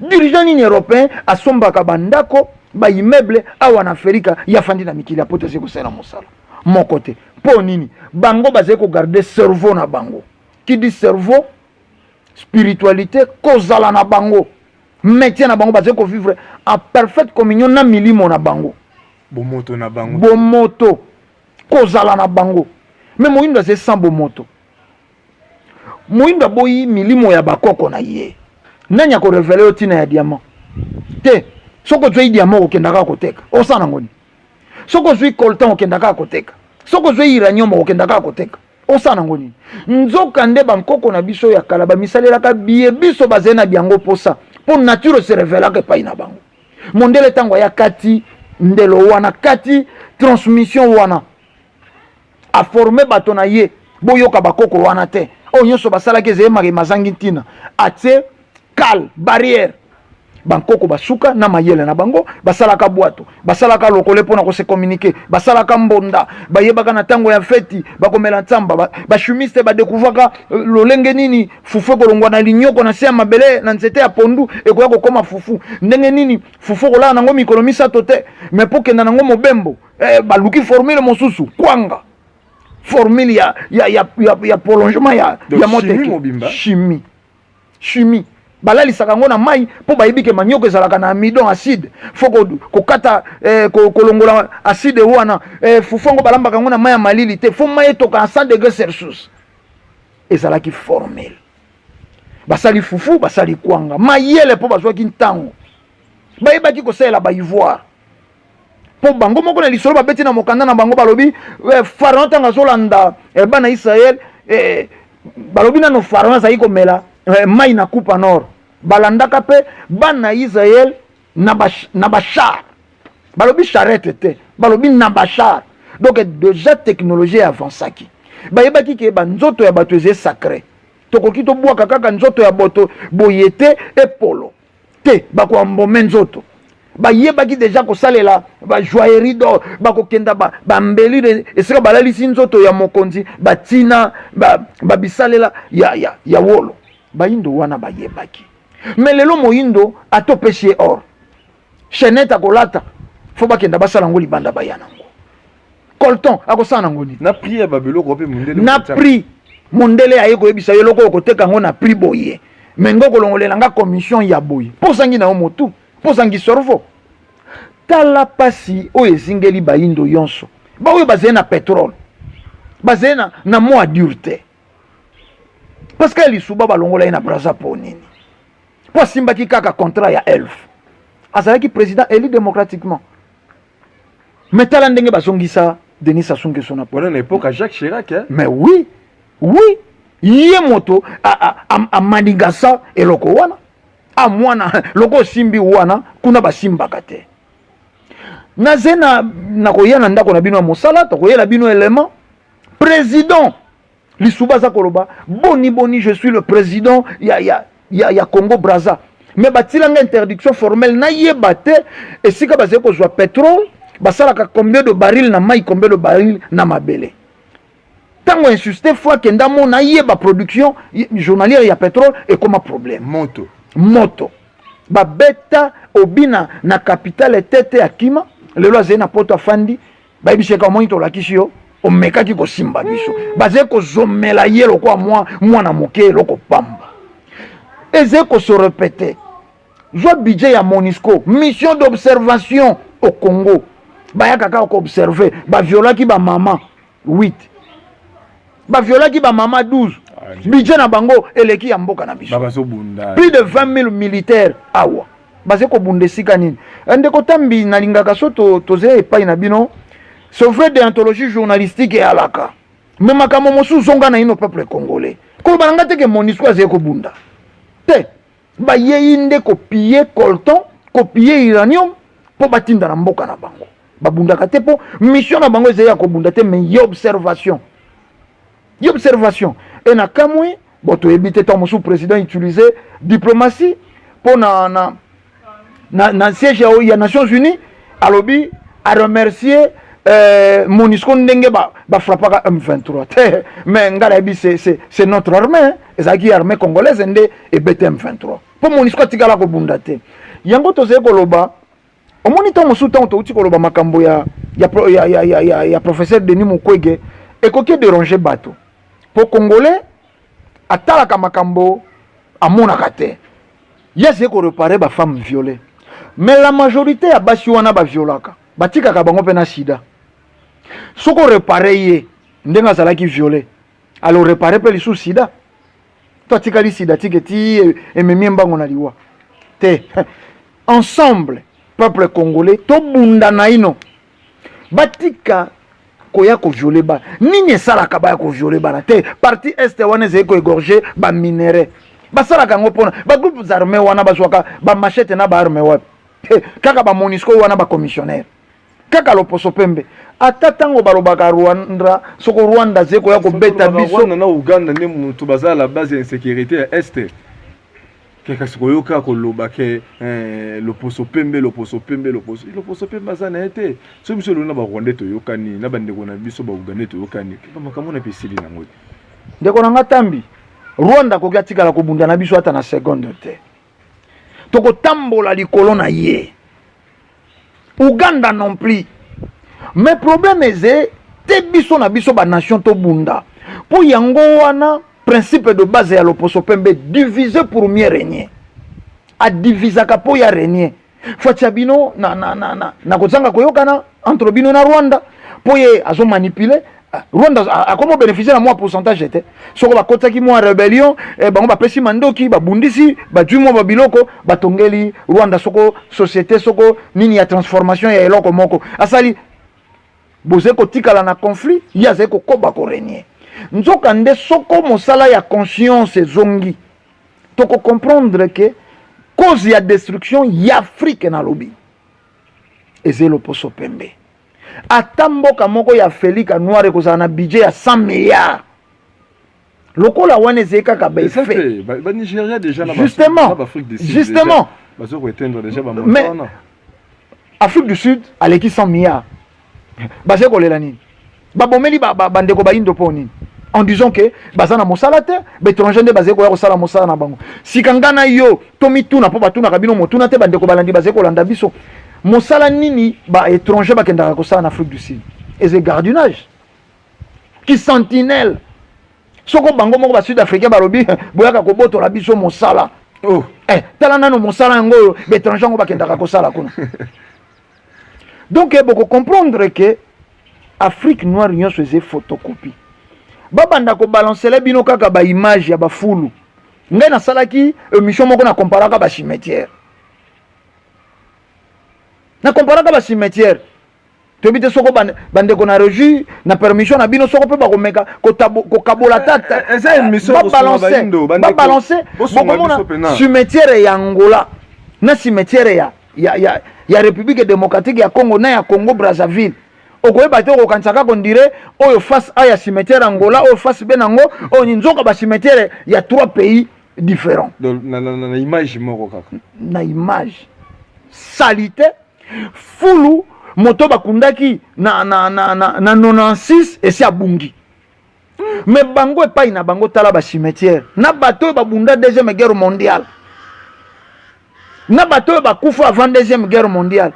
Dirigeant nini européen asombaka bandako, baimmeuble awa na Afrika, ye afandi na mikili ya poto, azali kosala mosala moko te? Mpo nini? Bango bazali kogarder cerveau na bango. Qui dit cerveau, spiritualité. Kozala na bango, maintien na bango, bazali kovivre en parfaite communion na milimo na bango. Bomoto na bango. Bomoto kozala na bango. Mais moyindo azali sans bomoto. Moyindo aboyi milimo ya bakoko na ye. Nani akorévéler yo ntina ya diamant te? Soki ozwi diamant, okokenda kaka koteka, osala nango nini? Soki ozwi coltan, okenda kaka koteka. Soki ozwi uranium, okokenda kaka koteka, osala nango nini? Nzoka nde bankoko na biso ya kala bamisalelaka biye biso bazali na biango mposa, mpo nature se révélaka epai na bango. Mondele, ntango aya kati ndelo wana, kati transmission wana, aformer bato na ye: boyoka bakoko wana te, oyo nyonso basalaki ezali mazangi ntina. Atie kal barrière. Bankoko basuka na mayele na bango, basalaka bwato, basalaka lokole mpona kose communiquer, basalaka mbonda, bayebaka na ntango ya feti bakomela ntsamba. Bachimiste badécouvraka lolenge nini fufu ekolongwa na linyoko na se ya mabele, na nzete ya pondu, ekoya kokóma fufu ndenge nini. Fufu kolala nango mikolo 3 te, mais mpo kenda nango mobembo, baluki formule mosusu, kwanga, formule ya prolongement ya moteke. Chimie, chimie, balalisaka yango na mai mpo bayebi ke manioko ezalaka na amidon acide, faut kokata, kolongola acide wana. Fufu yango balambaka yango na mai ya malili te, faut mai etoka na 100 degré Celsius. Ezalaki formule. Basali fufu, basali kwanga, mayele, mpo bazwaki ntango, bayebaki kosalela baivoire, mpo bango moko na lisolo babeti na mokanda na bango, balobi Pharaon, ntango azolanda bana Israel, balobi nano Pharaon azali komela mai na coupe en or. Balandaka mpe bana Israel na bachar, balobi charrette te, balobi na bachar. Donc déjà technologie avançaki. Bayebaki ke banzoto ya bato eza sacré, tokoki tobwaka kaka nzoto ya boto boye te, epolo te, bakoambome nzoto. Bayebaki déjà kosalela bajoaillerie d'or, bakokenda bambeli esika balalisi nzoto ya mokonzi, batina babisalela ya wolo. Bayindo wana bayebaki. Mais lelo moyindo, ata opesi ye or, chaînette akolata, faut bakenda basala yango libanda, baya nango. Coltan akosala nango nini? Na prix ya babiloko mpe mondele. Na prix, mondele aye koyebisa yo eloko oyo koteka yango na prix boye, mais ngo kolongolela nga commission ya boye, mpo ozangi na yo motu, mpo ozangi cerveau. Tala mpasi oyo ezingeli bayindo nyonso. Baoyo bazali na pétrole, bazali na mwa dur te, parce que Lisuba balongola ye na Braza mpo nini? Mpo asimbaki kaka contrat ya Elf. Azalaki président élu démocratiquement, mais tala ndenge bazongisa Denis Sassou Nguesso na Wana na époque ya Jacques Chirac, hein? Mais oui, ye moto amanigasa eloko wana. Amwana loko osimbi wana, kuna basimbaka te. Naze na nakoya na ndako na bino ya mosala, tokoyela bino élément. Président Lisuba aza koloba: boni boni, je suis le président ya Congo Braza, mais batilanga interdiction formelle, nayeba te esika bazali kozwa pétrole, basalaka combien de baril na mai, combien de baril na mabele. Ntango insiste, faut akenda mona, ayeba production journalière ya pétrole, ekoma problème. Moto. Moto babeta obina na capitale tete, akima. Lelo azali na Poto, afandi. Bayebisi eka omoni, tolakisi yo, omekaki kosimba biso. Bazali kozomela ye lokola mwa mwana moke, eloko pamba. Ezali kose répéter. Zwa budget ya MONUSCO, mission d'observation au Congo, bayaka kaka koobserver. Baviolaki bamama 8, baviolaki bamama 12. Budget na bango eleki ya mboka na biso. Bazobunda. Plus de 20 000 militaires awa, bazali kobunda esika nini? Ndeko Tambi, nalingaka so tozali epai na bino. C'est vrai, déontologie journalistique eyalaka, mais makambo mosusu, zonga na ino peuple congolais. Koloba na nga te ke MONUSCO azali kobunda te. Bayei nde kopiller coltan, kopiller uranium, mpo batinda na mboka na bango. Babundaka te, mpo mission na bango ezali ya kobunda te, mais ye observation, ye observation. E na kamwe bo, toyebi te, ntango mosusu président utilise diplomatie mpo na Na siège ya Nations Unies, alobi aremercier MONUSCO ndenge bafrappaka M23 te. Mais ngai nayebi, c'est notre armée, ezalaki armée congolaise nde ebete M23, mpo MONUSCO atikala kobunda te. Yango tozali koloba. Omoni, ntango mosusu, ntango touti koloba makambo ya professeur Denis Mukwege, ekoki edéranger bato, mpo Congolais atalaka makambo amonaka te. Ye azali koréparer bafemme violée, mais la majorité ya basi wana baviolaka, batikaka bango mpe na sida. Soki oréparer ye ndenge azalaki violé, alors réparer mpe lisusu sida, to atikali sida tike ti ememi mbango na liwa te. Ensemble, peuple congolais, tobunda na ino batika koya kovioler bana. Nini esalaka baya kovioler bana te? Partie Est wana ezali koégorger baminerais. Basalaka yango mpona bagroupes armés wana. Bazwaka bamachettes na baarmes wapi? Kaka baMONUSCO wana, bacommissionnaire, kaka loposo pembe. Ata ntango balobaka Rwanda, soko Rwanda azali koya kobeta biso. Rwanda na Uganda nde moto baza la base ya insécurité ya Est. Kasi koyoka koloba ke loposo pembe, loposo pembe, loposo pembe aza na ye te. Soki biso eloni na Barwandais toyokani, na bandeko na biso Baugandais toyokani, makambo na mpe esili nango te. Ndeko na nga Tambi, Rwanda akoki atikala kobunda na biso ata na seconde te. Tokotambola likolo na ye. Uganda non plus. Mais problème eze te, biso na biso banation tobunda. Mpo yango wana, principe de base ya loposo pembe: diviser pour mieux régner. Adivisaka mpo ya régner. Fatia bino na kozanga koyokana entre bino na Rwanda, mpo ye azomanipuler. Rwanda akoma bénéficier na mwa pourcentage te. Soko bakotaki mwa rébellion, bango bapesi mandoki, babundisi, bazwi mwa babiloko, batongeli Rwanda soko société, soko nini ya transformation ya eloko moko asali. Bozali kotikala na conflit, ye azali kokoba korégner. Nzoka nde soko mosala ya conscience ezongi, tokocomprendre ke cause ya destruction ya Afrique, nalobi, eza loposo pembe. Ata mboka moko ya Afrique noire ekozala na budget ya 100 milliards lokola wana, ezali kaka baeffet. Banigeria déjà. Justement, justement. Bazo koéteindre déjà. Mais Afrique du Sud aleki 100 milliards, bazali kolela nini? Babomeli bandeko bayindo mpo nini? En disant ke baza na mosala te, baétranger nde bazali koya kosala mosala na bango. Sika nga na yo tomituna, mpo batunaka bino motuna te. Bandeko balandi bazali kolanda biso, mosala nini baétranger bakendaka kosala na Afrique du Sud? Eza gardiennage ki sentinelle. Soko bango moko basud africain balobi boyaka kobotola biso mosala. Oh. Tala nano mosala yango oyo baétranger yango bakendaka kosala kuna. Donc bokocomprendre ke Afrique noire nyonso eza photocopie. Babanda kobalancela bino kaka baimage ya bafulu. Ngai nasalaki émission moko, na comparaka bacimetière, na comparaka bacimetière. Toyebi te soko bandeko na régie, na permission na bino, soko mpe bakomeka kokabola tata. Babalance, bokomona cimetière ya Angola na cimetière ya République démocratique ya Congo na ya Congo Brazzaville. Okoyeba te, okokanisa kaka on dirait oyo face A ya cimetière Angola, oyo face B nango oyo. Nzoka bacimetière ya trois pays différents. Na image moko kaka. Na image salité, fulu. Moto bakundaki na 96 esi abungi. Me bango epai na bango, tala bacimetière na bato oyo babunda Deuxième Guerre mondiale, na bato oyo bakufa avant Deuxième Guerre mondiale,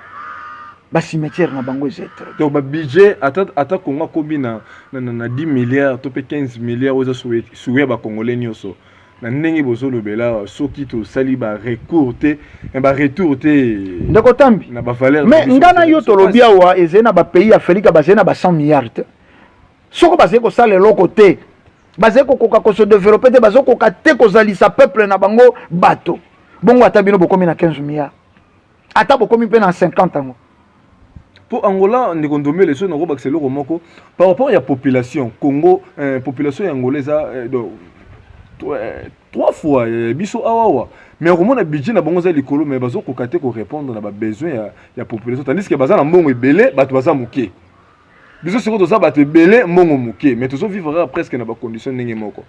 bacimetière na bango eza etre. Donc babudget, ata Congo akomi na 10 milliards to mpe 15 milliards oyo eza souye ya bacongolais nyonso, na ndenge bozolobela, soki tosali barecours te, baretour te. Ndeko Tambi. Na bavaleur. Mais nga na yo tolobi awa, ezali na bapays Afrika bazali na ba 100 milliards te. Soko bazali kosala eloko te, bazali kokoka kose développer te, bazokoka te kozalisa peuple na bango bato. Bongo ata bino bokomi na 15 milliards, ata bokomi mpe na 50 yango. Mpo Angola, ndeko Ndombele, soki nakobakisa eloko moko par rapport ya population Congo, population ya Angola eza donc, trois fois biso awawa. Mais okomona budget na bango eza likolo, mais bazokoka te korépondre na babesoin ya population, tandis que baza na mbongo ebele, bato baza moke. Biso sikoyo toza bato ebele, mbongo moke, mais tozovivre kaka presque na bacondition ndenge moko.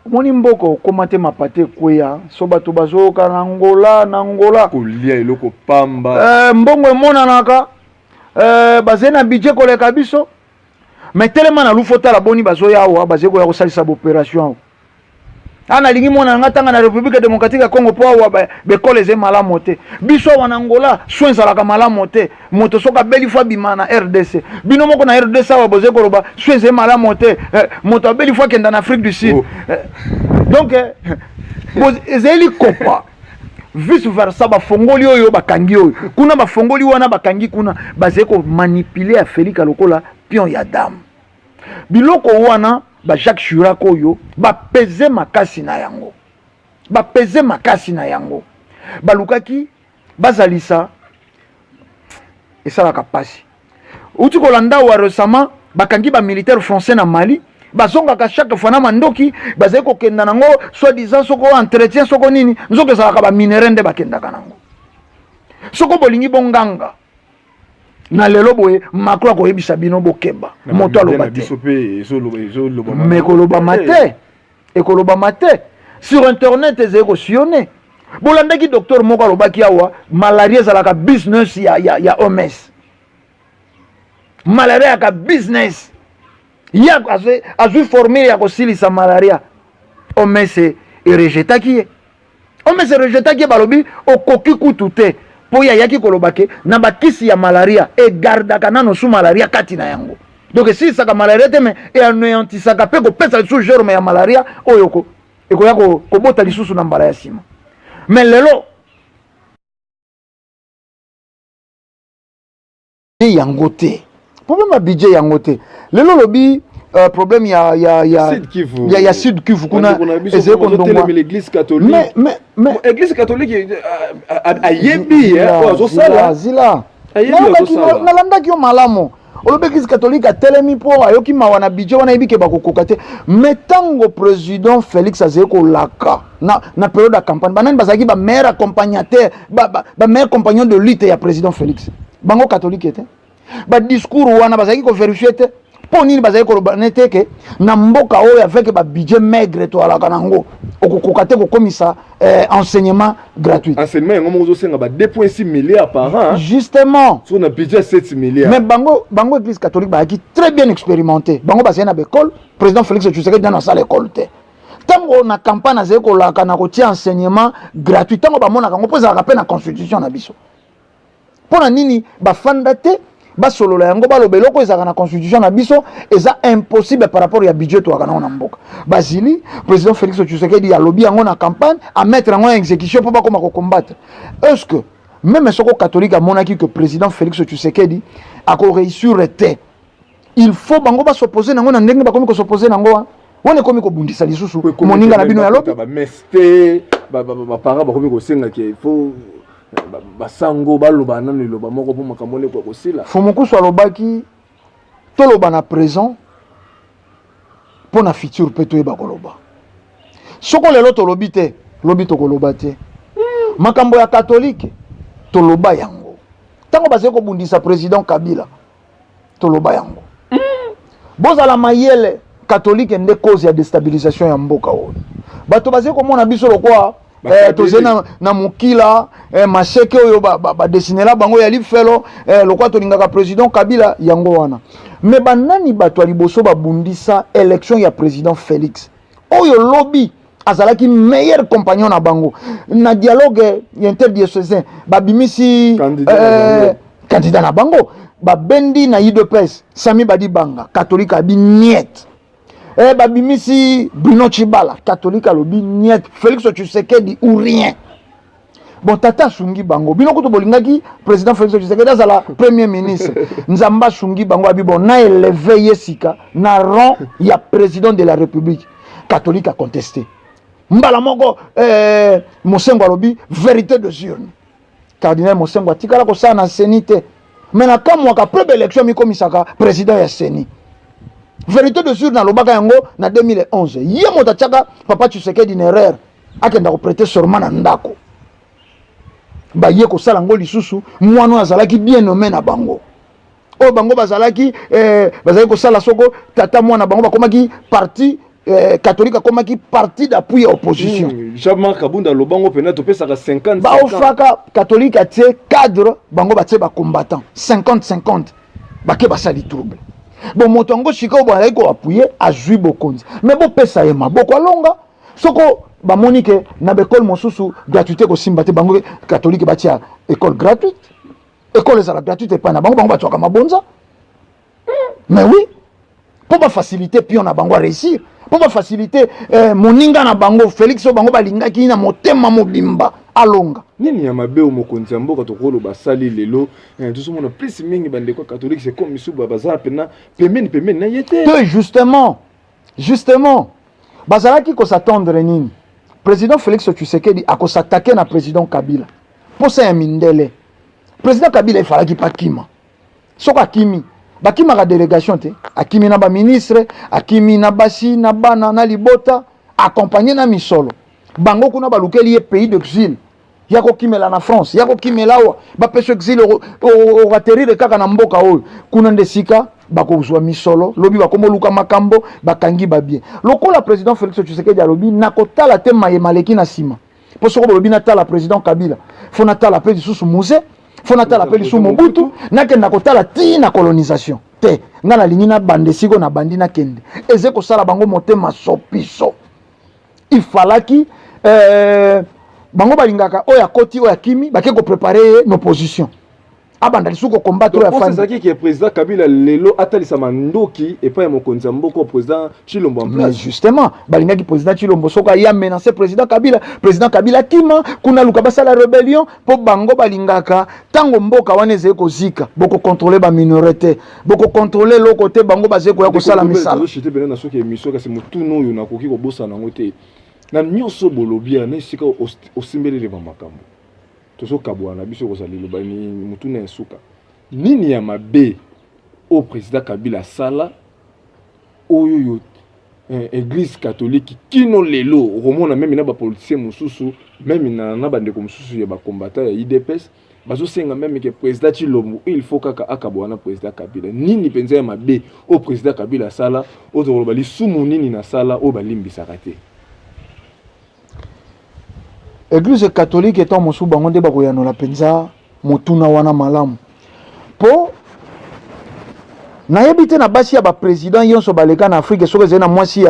Omoni mboka okóma te, mapate ekweya, so bato bazoyoka na Ngola, na Ngola. Kolia eloko pamba. Mbongo emonanaka, bazali na budget koleka biso. Me telema na lufu, otala boni bazoya awa, bazali koya kosalisa baopération awa. A nalingi mwana na nga ntanga na République démocratique ya Congo, mpo awa bekole eza malamu te. Biso awa na Ngola, soin ezalaka malamu te. Moto soki abeli, faut abima na RDC. Bino moko na RDC awa bozali koloba soin ezali malamu te, moto abeli, faut akenda na Afrique du Sud. Oh. Donc ezali likopa, vice versa. Bafongoli oyo, bakangi oyo kuna, bafongoli wana, bakangi kuna. Bazali komanipuler ya Félix lokola pion ya dame. Biloko wana, ba Jacques Chirac oyo bapeze makasi na yango, bapeze makasi na yango, balukaki bazalisa. Esalaka mpasi. Uti kolanda awa récemment, bakangi bamilitaire français na Mali. Bazongaka chaque fois na mandoki, bazali kokenda nango, soi-disant soko entretien, soko nini. Nzoka ezalaka baminerais nde bakendaka nango. Soko bolingi bonganga na lelo boye, Macron akoyebisa bino bokeba. Moto aloba te, me kolobama te, ekolobama te. Sur internet ezali kosillonner. Bolandaki docteur moko alobaki awa, malaria ezalaka business ya OMS. Malaria yaka business. Ye azwi formule ya kosilisa malaria, OMS erejetaki ye. OMS erejetaki ye, balobi okoki kutu te, mpo ye ayaki koloba ke na bakisi ya malaria egardaka nano su malaria kati na yango. Donc esilisaka malaria te, me eanéantisaka mpe kopesa lisusu germe ya malaria oyo ekoya kobota lisusu na mbala ya nsima. Me lelo yango te, problème ya budget yango te. Lelo olobi problème ya Sud Kivu. Ya Sud Kivu kuna ezali kondongwa. L'église catholique, mais église catholique ayebi oyo azosala. Zila, nalandaki yo malamu. Olobi église catholique atelemi mpo ayoki mawa na budget wana, ayebi ke bakokoka te. Mais ntango président Félix azali kolaka na période ya campagne, banani bazalaki bameilleur accompagnateur, bameilleur compagnon de lutte ya président Félix? Bango catholique te. Badiscours wana bazalaki kovérifier te. Mpo nini bazali koloba nete ke na mboka oyo, avec babudget maigre toalaka nango, okokoka te kokomisa enseignement gratuit? Enseignement yango moko ozosenga ba 2.6 milliards par an. Justement. So na budget 7 milliards. Mais bango église catholique bayaki très bien expérimenté. Bango bazali na baécole. Président Félix Tshisekedi nano asala école te. Ntango na campagne azali kolaka na kotia enseignement gratuit, ntango bamonaka yango, mpo ezalaka mpe na constitution na biso, mpo na nini bafanda te, basolola yango, baloba eloko ezalaka na constitution na biso eza impossible par rapport ya budget toyaka nango na mboka? Bazili président Félix Tshisekedi alobi yango na campagne, amettre yango ya exécution mpo bakóma kocombattre. Est ce que même soko catholique amonaki que président Félix Tshisekedi akoréussir te, il faut bango bas'opposer nango na ndenge bakomi kos'opposer nango wana? Wana ekomi kobundisa lisusu moninga na bino ya lobi. Bamesse te, baparent bakomi kosengaki, il faut basango baloba nano eloba moko mpo makambo wana ekoya kosila. Fumukusu alobaki toloba na présent mpo na futur mpe toyeba koloba. Soko lelo tolobi te, lobi tokoloba te. Makambo ya katolike, toloba yango ntango bazali kobundisa président Kabila, toloba yango. Bozala mayele, katolike nde cause ya déstabilisation ya mboka oyo. Bato bazali komona biso lokwa tozali na mokila maseke oyo badesinela bango ya lifelo, lokwa tolingaka président Kabila, yango wana. Me banani bato ya liboso babundisa élection ya président Félix, oyo lobi azalaki meilleur compagnon na bango na dialogue interdiocésain? Babimisi candidat na bango, babendi na UDPS Sami Badibanga, catholique abi niet. Babimisi Bruno Tshibala, catholique alobi niet, Félix Tshisekedi ou rien. Bon, tata asungi bango. Bino kutu bolingaki président Félix Tshisekedi azala premier ministre. Nzambe asungi bango, abi bon, na élevé ye sika na rang ya président de la République. Catholique a contesté mbala moko. Mosengo alobi vérité des urnes. Cardinal Mosengo atikala kosala na CENI te, me na kamwaka, après baélection mikomisaka président ya CENI. Vérité des urnes, alobaka yango na 2011. Ye moto atiaka papa Tshisekedi na erreur, akenda koprêter serment na ndako. Baye kosala yango lisusu. Mwana oyo azalaki bien nommé na bango, oyo bango bazalaki bazalaki kosala soko tata mwana bango bakomaki parti. Catholique akomaki parti d'appui ya opposition. Jean-Marc Kabund alobango mpena topesaka 50. Baofaka catholique atie cadre, bango batie bacombattant 50 50, bake basali trouble. Bon, moto yango sikoyo bazalaki koappuyer, azwi bokonzi, mais bopesa ye maboko alonga. Soko bamoni ke na baekole mosusu gratuité kosimba te, bango catholique batia école gratuite, école ezala gratuite epai na bango, bango bazwaka mabonza. Mais oui, mpo bafacilité pion na bango aréussir, mpo bafacilité moninga na bango Félix oyo bango balingaki na motema mobimba alonga. Nini ya mabe oyo mokonzi ya mboka tokoloba asali lelo? Tozomona plus mingi bandeko ya catholique, c'est comme misu baza mpena pembeni pembeni na ye te. Te, justement bazalaki kos'attendre nini? Président Félix Tshisekedi akos'attaquer na président Kabila, mposa ya mindele. Président Kabila efalaki mpe akima. Soki akimi, bakimaka délégation te, akimi na baministre, akimi na basi na bana na libota, accompagné na misolo. Bango kuna balukeli ye pays d'exil ya kokimela na France, ya kokimela awa, bapesa exil, oatterrir kaka na mboka oyo. Kuna nde sika bakozwa misolo, lobi bakomoluka makambo, bakangi babie. Lokola président Félix Tshisekedi alobi nakotala te maye maleki na nsima, mpo soko bolobi natala président Kabila, fo natala mpe lisusu Mzee, fo natala mpe lisusu Mobutu, nakenda kotala ti na colonisation te. Ngai nalingi nabanda esika oyo nabandi, nakende. Eze kosala bango motema sopiso. Ifalaki bango balingaka oyo akoti, oyo akimi, bake kopréparer ye na opposition, abanda lisusu kocombattre oyo afandi. Ezalaki ke président Kabila lelo atalisama ndoki epai ya mokonzi ya mboka, président Tshilombo en Mais place. Justement, balingaki président Tshilombo soki aya menace président Kabila, président Kabila akima kuna, luka basala rébellion, mpo bango balingaka ntango mboka wana ezali kozika, bokocontrôler baminerais te, bokocontrôler eloko te, bango bazali koya kosala misala. Tozochuter pene na soki émission, kasi motuna oyo nakoki kobosana yango te. Na nyonso bolobi ya na esika osimbeleli bamakambo, tozokabwana na biso, kozala liloba ni motuna ya suka: nini ya mabe oyo président Kabila asala oyo yo église catholique kino lelo okomona même na bapoliticien mosusu, même na bandeko mosusu ya bacombattant ya UDPS bazosenga même ke président Tshilombo il faut kaka akabwana na président Kabila? Nini mpenza ya mabe oyo président Kabila asala, oyo tokoloba lisumu nini nasala oyo balimbisaka te? Église catholique etant mosusu, bango nde bakoyanola mpenza motuna wana malamu, mpo nayebi te na basi ya baprésident nyonso baleka na Afrique, soki ezali na mwasi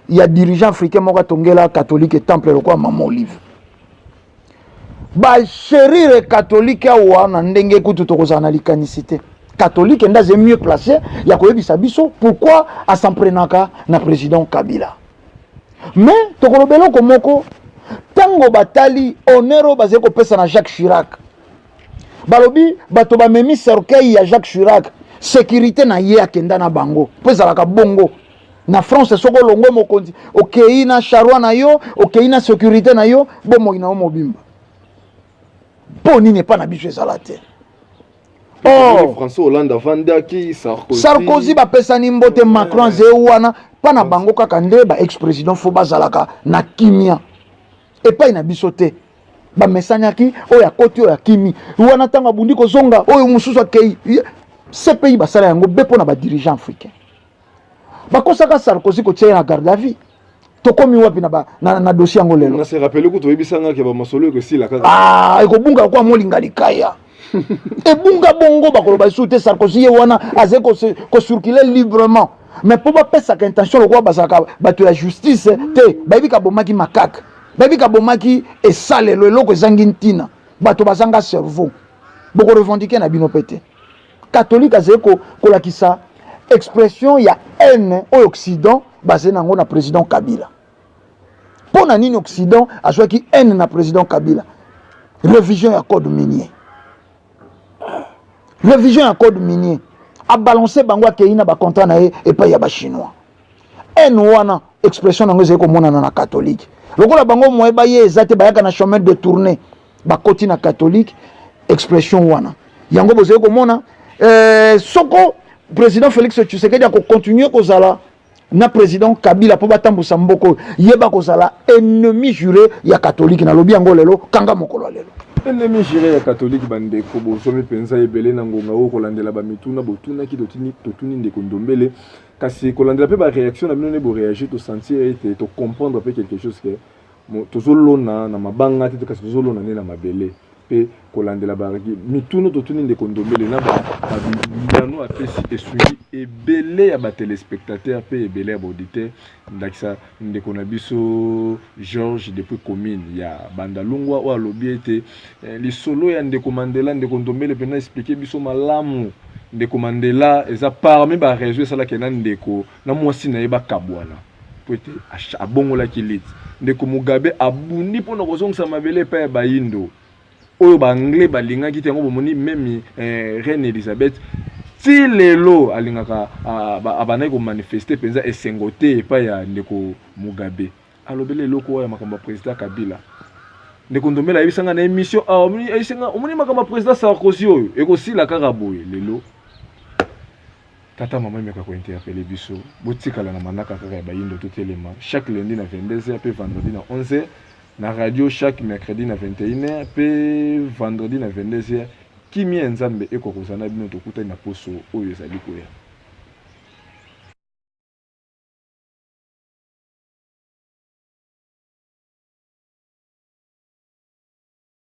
ya dirigeant africain moko atongela catholique temple lokola mama Olive. Bachérir catholique awa na ndenge kutu tokozala na likanisi te. Catholique nde aza mieux placé ya koyebisa biso pourquoi asamprenaka na président Kabila. Mais tokoloba eloko moko: ntango batali honneur oyo bazali kopesa na Jacques Chirac, balobi bato bamemi cercueil ya Jacques Chirac, sécurité na ye akenda na bango, mpo ezalaka bongo na France. Soki olongwe mokonzi, okei na charroi na yo, okei na sécurité na yo, bomoi na yo mobimba. Mpo nini epa na biso ezala te? Or François Hollande avandaki, Sarkozy. Sarkozy bapesani mbote, Macron azeye wana. Mpa na bango kaka nde ba ex président fo bazalaka na kimia, epai na biso te. Bamesaniaki oyo akoti, oyo akimi wana, ntango abundi kozonga, oyo mosusu akei. CPI basala yango be mpo na badirigeant africain. Bakosaka Sarkozy kotia ye na garde à vue. Tokomi wapi na dossier yango lelo? Na se rappeler kutu oyebisangaki bamasolo ekosila kaka. Ah, ekobunga lokola molinga likaya, ebunga bongo. Bakoloba lisusu te Sarkozy ye wana azali kocirculer librement. Mais mpo bapesaka intention lokola bazalaka bato ya justice te, bayebi kabomaki makaka, bayebi kabomaki esalelo, eloko ezangi ntina. Bato bazanga cerveau, bokorevendiquer na bino mpe te. Catholique azali kolakisa expression ya haine oyo Occident bazali nango na président Kabila. Mpo na nini Occident azwaki haine na président Kabila? Révision ya code minier, révision ya code minier, abalance bango, akei na bacontrat na ye epai ya bachinois. Haine wana, expression nango ezali komonana na catholique. Lokola bango moye baye eza te, bayaka na chemin de tourner, bakoti na catholique. Expression wana yango bozali komona. Soko président Félix Tshisekedi akocontinuer kozala na président Kabila mpo batambusa mboka oyo, yeba kozala ennemi juré ya catholique. Nalobi yango lelo, kanga mokolo ya lelo. Ennemi juré ya catholique. Bandeko, bosomi mpenza ebele na ngonga oyo kolandela bamituna botunaki, totuni ndeko Ndombele. Kasi kolandela mpe baréaction na bino nde boréagir, tosentir ete tocomprendre mpe quelque chose ke tozolona na mabanga te, kasi tozolona nde na mabele. Mpe kolandela mituna totuni ndeko Ndombele na biyano apesi, esungi ebele ya batéléspectateur mpe ebele ya baauditeur. Ndakisa ndeko na biso George depuis commune ya Bandalungwa, oyo alobi ete lisolo ya ndeko Mandela, ndeko Ndombele mpenza expliquer biso malamu. Ndeko Mandela eza parmi baraison esalaki na ndeko na mwasi na ye bakabwana, po ete abongolaki liti. Ndeko Mugabe abundi mpona kozongisa mabele epai ya bayindo oyo baanglais balingaki te. Yango bomoni même reine Elizabeth ti lelo alingaka, abandaki komanifester mpenza esengo te epai ya ndeko Mugabe. Alobeli eloko oyo ya makambo ya président Kabila. Ndeko Ndombele ayebisanga na émission awa, ayebisinga: omoni makambo ya président Sarkozy oyo ekosila kaka boye. Lelo tata mama emeka kointerpeller biso, botikala na manaka kaka ya bayindo. Totelema chaque lundi na 22h mpe vendredi na 11h na radio, chaque mercredi na 21h mpe vendredi na 22h. Kimia ya Nzambe ekokozala na bino. Tokutani na poso oyo ezali koya.